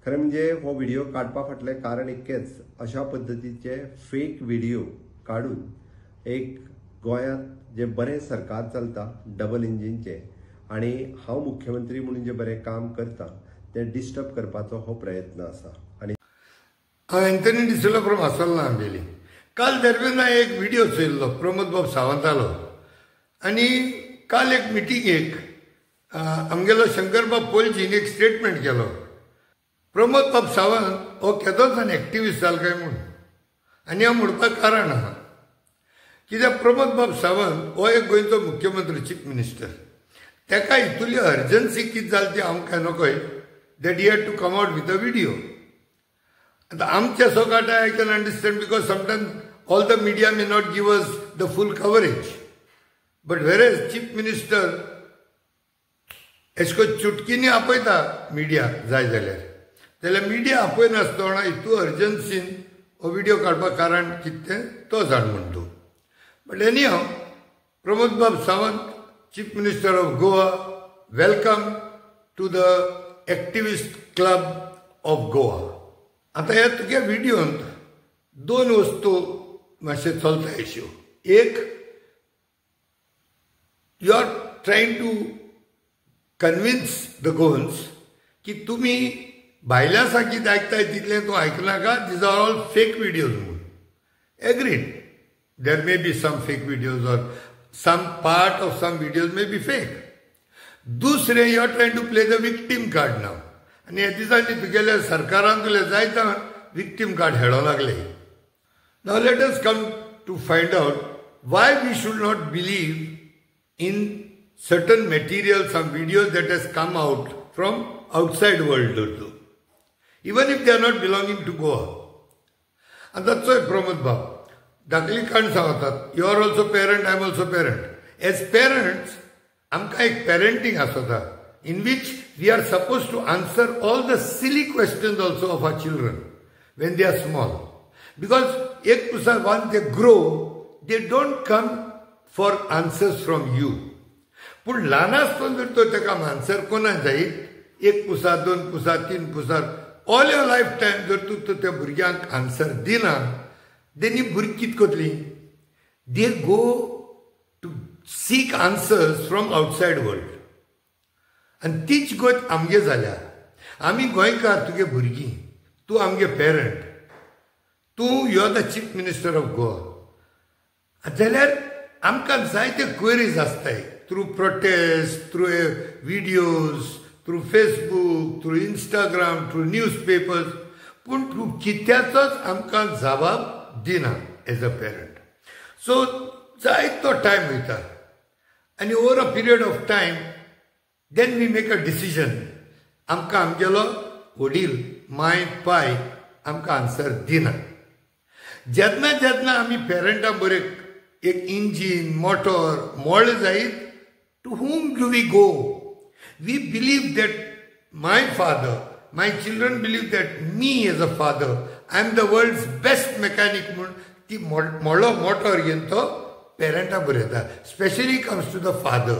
खरें म्हणजे हो व्हिडिओ काडपा फाटलें कारण एकच, अशा पद्दतीचे फेक व्हिडिओ काडून एक गोंयांत जे बरें सरकार चलता डबल इंजिनचें आनी हांव मुख्यमंत्री म्हणून जे बरें काम करता तें डिस्टर्ब करपाचो हो प्रयत्न आसा. आनी हांव एंथनी डिसिल्वा फ्रॉम आसोल्ला आंबेली. काल दरम्यान एक व्हिडिओ चोयल्लो प्रमोद बाब सावंतालो आनी काल एक मिटिंगेक आमगेलो शंकरबाब पोलजीन एक स्टेटमेंट केलो. प्रमोद बाब सावंत हो केदोच आनी एक्टिविस्ट जालो काय म्हूण, आनी हांव म्हणपाक कारण आहा कित्याक प्रमोद बाब सावंत हो एक गोंयचो मुख्यमंत्री, चीफ मिनिस्टर. ताका हितुली अर्जन्सी कितें जाली ती हांव काय नकळो, that he had to come out with a video. आतां आमच्या सोकाट I can understand because sometimes all the media may not give us the full coverage, but whereas chief minister एशको चुटकीनी आपयता मिडिया जाय जाल्यार, जाल्यार मिडिया आपयनासतना हितू अर्जन्सीन हो व्हिडिओ काडपाक कारण कितें तें तो जाण म्हण तूं. But anyhow, Pramod Bab Sawant, chief minister of Goa, welcome to the activist club of Goa. आतां ह्या तुगे व्हिडियोंत दोन वस्तू मातशें चलता अश्यो. एक, you are trying to convince the Goans की तुमी भायल्या कितें आयकताय तितलें तूं आयकनाका, these are all fake videos म्हणून. Agreed, there may be some fake videos or some part of some videos may be fake. दुसरें, you are trying to play the victim card now. आनी ह्या दिसांनी तुगेल्या सरकारान तुले जायते विक्टीम कार्ड हेडो लागले. Now let us come to find out why we should not believe in certain material, some videos that has come out from outside world also, even if they are not belonging to Goa. आतां चोय प्रमोद बाब, धाकली काण सांगतात, you are also parent, I am also parent. As parents आमकां एक पेरंटींग आसता in which we are supposed to answer all the silly questions also of our children when they are small. Because ek pusa once they grow, they don't come for answers from you. पूण ल्हान आसतना जर तो ताका answer कोणा जायत, एक पुसा, दोन पुसा, तीन पुसा, ऑल your life time जर तूं त्या भुरग्यांक आन्सर दिना, then ही भुरगीं कितें करतलीं? They go to seek answers from outside world. आनी तीच गत आमगे जाल्या. आमी गोंयकार, तुगे भुरगीं, तूं आमगे पेरंट, तूं you are the chief minister of Goa. जाल्यार आमकां जायते क्वेरीज आसताय through protest, through videos, through Facebook, through Instagram, through newspapers, पूण तूं कित्याचोच आमकां जबाब दिना एज अ पेरंट. सो जायतो टायम वयता आनी over a period of time then we make a decision. आमकां आमगेलो वडील, माय, पाय आमकां आन्सर दिना. जेन्ना जेन्ना आमी पेरंटां बरें एक इंजीन मोटर मोडलें जायत, to whom do we go? We believe that my father, my children believe that me as a father, I am the world's best mechanic म्हूण ती मोडलो मोटर घेवन तो पेरंटां बरें येता. Specially comes to the father.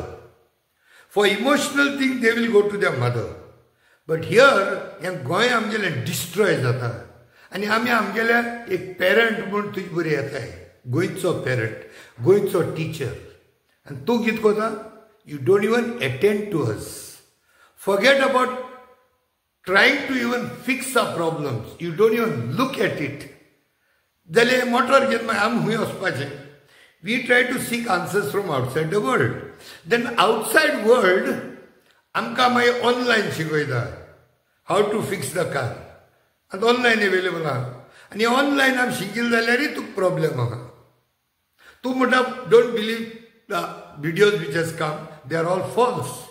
For emotional thing they will go to their mother. But here हें गोंय आमगेलें destroy जाता आनी आमी आमगेल्या एक पेरंट म्हूण तुजे बरी येताय, गोंयचो पेरंट, गोंयचो टिचर, आनी तूं कितें करता? You don't even attend to us. Forget about trying to even fix our problems. You don't even look at it. जाल्यार मोटर घेवन मागीर आमी खंय वचपाचें? We try to seek answers from outside the world. Then outside world आमकां मागीर online शिकयता how to fix the car. आतां ऑनलायन एवेलेबल आहा आनी ऑनलायन आमी शिकिल्ले जाल्यारूय तुका प्रॉब्लेम आहा. तूं म्हणटा don't believe the videos which has come, they are all false.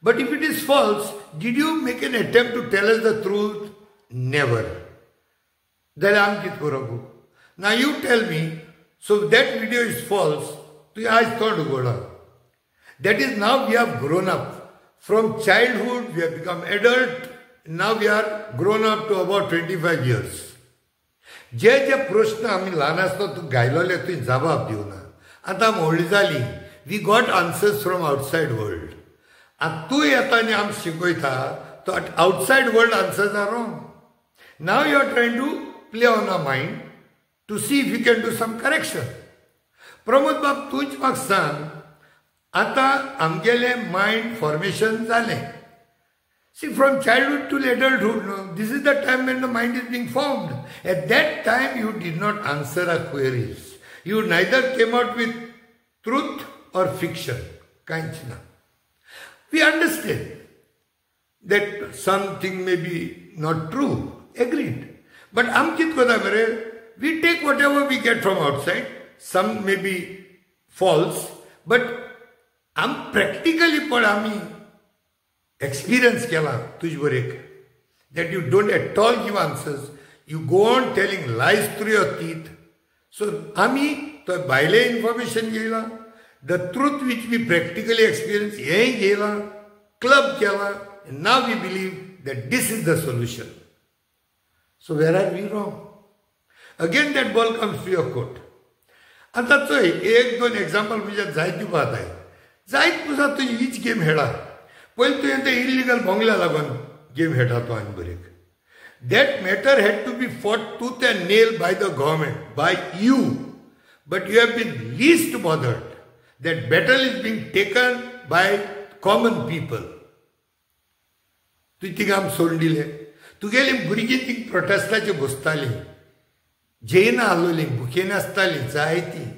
But if it is false, did you make an attempt to tell us the truth? Never. जाल्यार आमी कितें करप? Now you tell me, so that video is false, तुवें आयज तोंड उगडलां. That is, now we have grown up. From childhood we have become adult, now we are grown up to about 25 years. जे जे प्रश्न आमी ल्हान आसतना तूं घायलोले तुवें जबाब दिवना. आतां व्हडली जाली, we got answers from outside world. आतां तूं येता आनी आमकां शिकयता, तो outside world answers are wrong. Now you are trying to play on a mind to see if you can do some correction. Pramod बाब तूंच म्हाका सांग, आतां आमगेलें मायंड फॉर्मेशन जालें. See, from childhood to adulthood, no, this is the time when the mind is being formed. At that time, you did not answer our queries. You neither came out with truth or fiction. कांयच ना. We understand that something may be not true. Agreed. But आम कितें करता मरे, we take whatever we get from outside. Some may be false, but आम practically पण आमी experience केला तुज break that you don't at all give answers. You go on telling lies through your teeth. So आमी तो भायलें information घेयलां, the truth which we practically experience हेंय घेयलां, क्लब केलां. Now we believe that this is the solution. So where are we wrong? Again that ball comes to your court. आतां चोय, एक दोन एग्जाम्पल म्हणजे जायत दिवपा जाय. जायत पुसा तूं हीच गेम खेळा. पयलीं तुवें ते इल्लिगल बोंगल्या लागून गेम खेळटा तो आनी break. That matter had to be fought tooth and nail by the government, by you. But you have been least bothered. That battle is being taken by common people. तुवें तिंगा आम सोडून दिलें. तुगेलीं भुरगीं थिंग प्रोटेस्टाचेर बसतालीं, जेयना आसलोलीं, भुकेन आसतालीं जायतीं.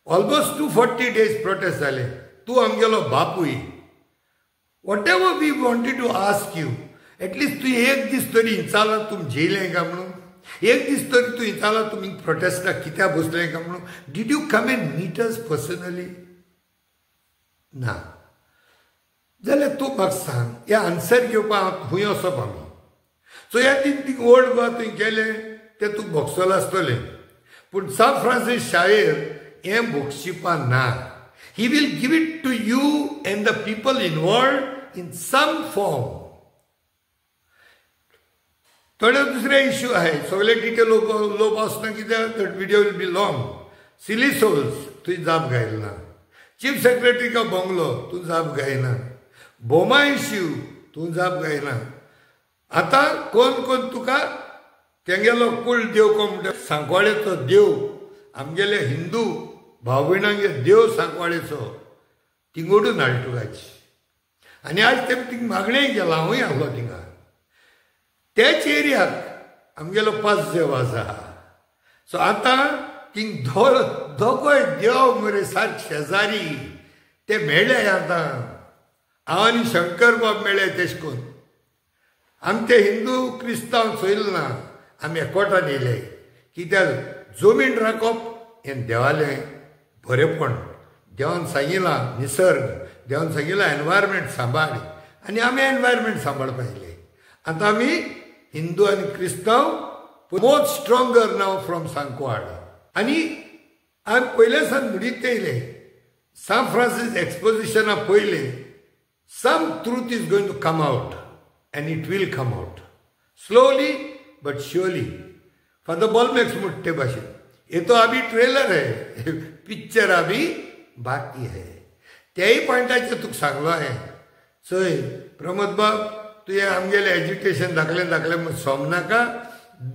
ऑलमोस्ट 240 days protest जाले. तूं आमगेलो बापूय. Whatever we wanted to ask you, at least तूं एक दीस तरी इंचाला तुम जेयलें काय म्हणून, एक दीस तरी तूं इंचाला तुमी प्रोटेस्टाक कित्याक बसलें काय म्हणून. Did you come and meet us personally? ना. जाल्यार तूं म्हाका सांग, हे आन्सर घेवपाक खंय वचप आमी? सो ह्या तीन तीन ओल्ड गोवा तुवें केलें तें तूं भोगसलो आसतलें, पूण सांत फ्रांसीस शायर हें भोगशिपा ना. He will give it to you and the people involved in some form. थोडे दुसरे इश्यू आहे, सगळे डिटेल लोप आसना कित्याक that video will be long. Silly Souls तुवें जाप घायल ना, चीफ सेक्रेटरी का बंगलो तूं जाप घायना, बोमा इश्यू तूं जाप घायना. आतां कोण कोण तुका तेंगेलो कुळ देव कोण म्हणटा, सांकवाळेचो देव, आमगेले हिंदू भाव भयणांगे देव सांकवाळेचो तिंगोडून हाडटा तुकाची. आनी आज ते थिंग मागणेय केलां, हांवूय आसलो थिंगा. त्याच एरियाक आमगेलो पांच देव आसा. सो आतां थिंग दोगोय देव मरे सारके शेजारी ते मेळ्ळे. आतां हांव आनी शंकर बाब मेळ्ळे तेश करून. आमी ते हिंदू क्रिस्तांव चोयलें ना, आमी एकवटान येयले कित्याक जमीन राखप हें देवालें बरेपण. देवान सांगिलां निसर्ग, देवान सांगिलां एनवायरमेंट सांबाळ, आनी आमी एनवायरमेंट सांबाळपा येयले. आतां आमी हिंदू आनी क्रिस्तांव most stronger now from Sancoale. आनी आमी पयले सावन म्हणीत येयले, सांत फ्रांसीस एक्सपोजिशना पयलें some truth is going to come out and it will come out slowly but surely. Father Bolmax म्हणटे भाशेन ये तो अभी ट्रेलर है, पिक्चर अभी बाकी है. त्याही पॉयंटाचेर तुका सांगलो हांवें. चोय प्रमोद बाब, तुवें आमगेलें एज्युकेशन दाखलें दाखलें म्हूण सोमनाका.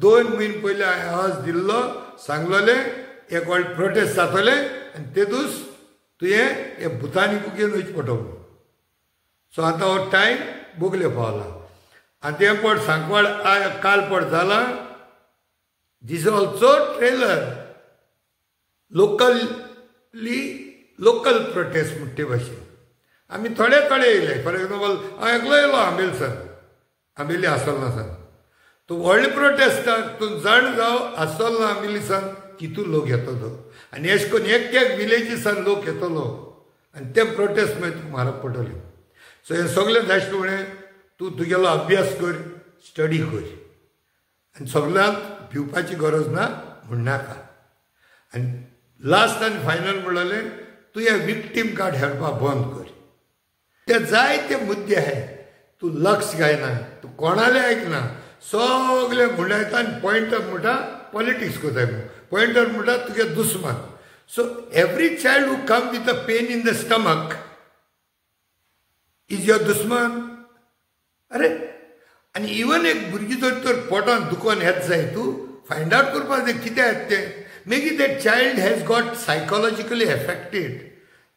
2 म्हयने पयलीं हांवें आवाज दिल्लो, सांगलोलें एक व्हड प्रोटेस्ट जातलें आनी तेदूस तुवें हे भुतानी कुकेन वयचें पडटलें. सो आतां हो टायम बोगले पावला. आनी तें पड सांकवाळ काल पड जाला. This also trailer, locally local protest म्हणटे भाशेन. आमी थोडे थोडे येयले. फॉर एग्जाम्पल हांव एकलो येयलो आंबेल सान, आंबेली आसोलना सान. तूं व्हडले प्रोटेस्टाक तूं जाण जाव आसोलना आंबेली सान कितू लोक येतलो आनी अशें करून एक एक विलेजीसान लोक येतलो आनी ते प्रोटेस्ट मागीर तुका म्हारग पडटले. सो हें सगळें जायत म्हणलें तूं तुगेलो अभ्यास कर, स्टडी कर आनी सगळ्यांक भिवपाची गरज ना म्हणनाका. आनी लास्ट आनी फायनल म्हणलें तूं हें विक्टीम कार्ड खेळपाक बंद कर. ते जायते मुद्दे आहाय, तूं लक्ष घायना, तूं कोणालें आयकना, सगळे म्हणटात आनी पॉयंटर म्हणटा पॉलिटिक्स करताय, पॉयंटर म्हणटा तुगे दुस्मान. So every child who come with a pain in the stomach is your दुस्मान. अरे आनी इवन एक भुरगीं जर तर पोटान दुखोन येत जाय तूं फायंड आवट करपाक जाय कितें येता तें. Maybe that child has got psychologically affected.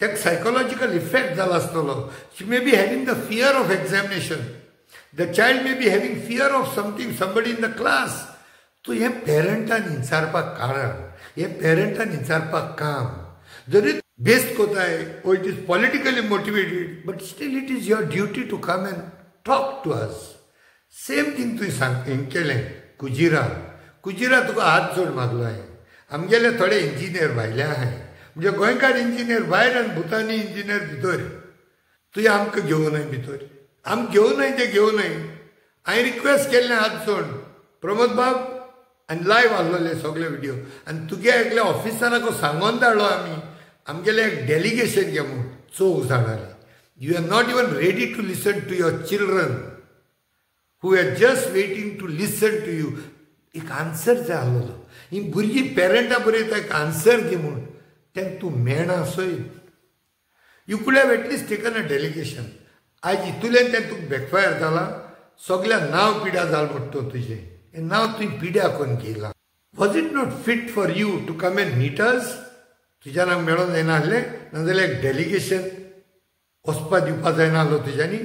ताका सायकोलॉजिकल इफेक्ट जाला आसतलो. She may be having the fear of examination. The child may be having fear of something, somebody in the class. तूं हें पेरंटान विचारपाक कारण, हें पेरंटान विचारपाक काम. जरी बेस्ट कोताय ओ it is politically motivated, but still it is your duty to come and talk to us. Same thing तुवें सांग हें केलें कुजिरा. कुजिरा तुका हात जोड मागलो हांवें. आमगेले थोडे इंजिनियर भायले आहाय, म्हणजे गोंयकार इंजिनियर भायर आनी भुतानी इंजिनियर भितर. तुवें आमकां घेवनय भितर, आमकां घेवनय ते घेवनय. हांवें रिक्वेस्ट केल्लें हात जोड प्रमोद बाब, आनी लायव आहलोले सगळे व्हिडियो. आनी तुगे एकल्या ऑफिसराक सांगोन धाडलो आमी आमगेलें एक डेलिगेशन घे म्हूण चौग जाणांले. You are not even ready to listen to your children who are just waiting to listen to you. एक आन्सर जाय आहलोलो. ही भुरगीं पेरंटां बरयता एक आन्सर दी म्हूण, तेंका तूं मेळना सयत. You could have at least taken a delegation. आयज हितूंतल्यान तें तुका बॅकफायर जालां, सगळ्या नांव पिड्या जाल म्हणटा तुजें. हें नांव तुवें पिड्या करून घेयलां. Was it not fit for you to come and meet us? तुज्यान आमकां मेळोंक जायना आहलें, नाजाल्यार एक डेलिगेशन वचपा दिवपा जायना आहलो तुज्यांनी.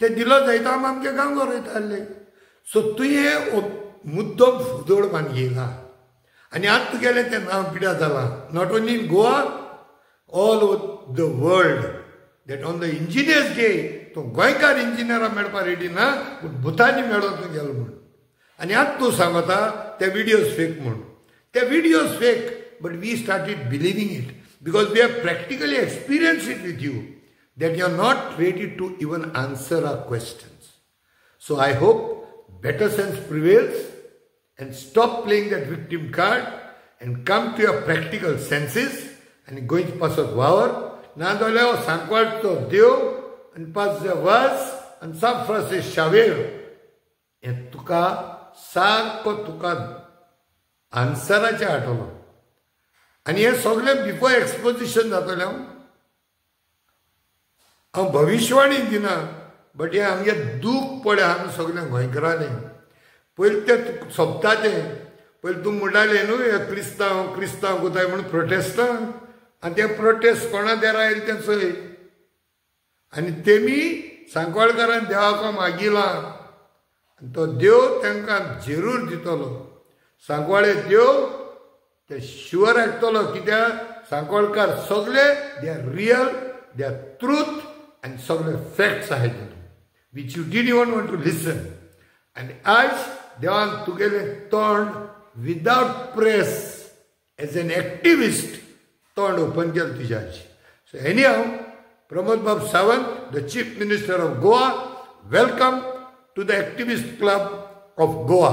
तें दिलो जायत आमी आमच्या गांवघर वयता आहले. सो तुवें मुद्दम फुदोड मान घेयला आनी आतां तुगेलें तें नांव पिड्या जालां. Not only in Goa, all over the world, that on the engineers day तूं गोंयकार इंजिनियरां मेळपा रेडी ना, पूण भुतानी मेळो तूं गेलो म्हूण. आनी आतां तूं सांगता ते विडियोज फेक म्हूण. ते videos fake, but we started believing it because we have practically experience it with you that you are not ready to even answer our questions. So I hope better sense prevails and stop playing that victim card and come to your practical senses आनी गोंयचे पासत वावर. नाजाल्यार हो सांकवाळचो देव आनी pass वाज आनी सांत फ्रांसीस शावेर हें तुका सारको तुका आन्सराचें आठवलो. आनी हें सगळें बिफोर एक्सपोजिशन जातलें. हांव भविश्यवाणी दिना, बट हें आमगे दूख पळय आमी सगळ्या गोंयकारांनी. पयलीं तें सोंपता तें. पयलीं तूं म्हणटालें न्हू हे क्रिस्तांव क्रिस्तांव कोताय म्हूण प्रोटेस्टां, आनी ते प्रोटेस्ट कोणा देरा आयले तें चोय. आनी तेमी सांकवाळकारान देवाक मागिलां आनी तो देव तांकां जरूर दितलो. सांकवाळे देव ते शुअर आयकतलो, कित्याक सांकवाळकार सगळे they are real, they are truth आनी सगळे फॅक्ट्स आहाय तितून, which you did even want to listen. आनी आज देवान तुगेलें तोंड without press as an activist तोंड ओपन केलें तुज्या आज. So anyhow, Pramod Bab Sawant, the chief minister of Goa, welcome to the activist club of Goa.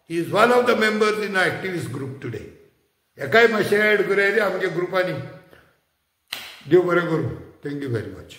He is one of the members in our activist group today. एकाय मातशें add करूया आमच्या ग्रुपांनी. देव बरें करूं. Thank you very much.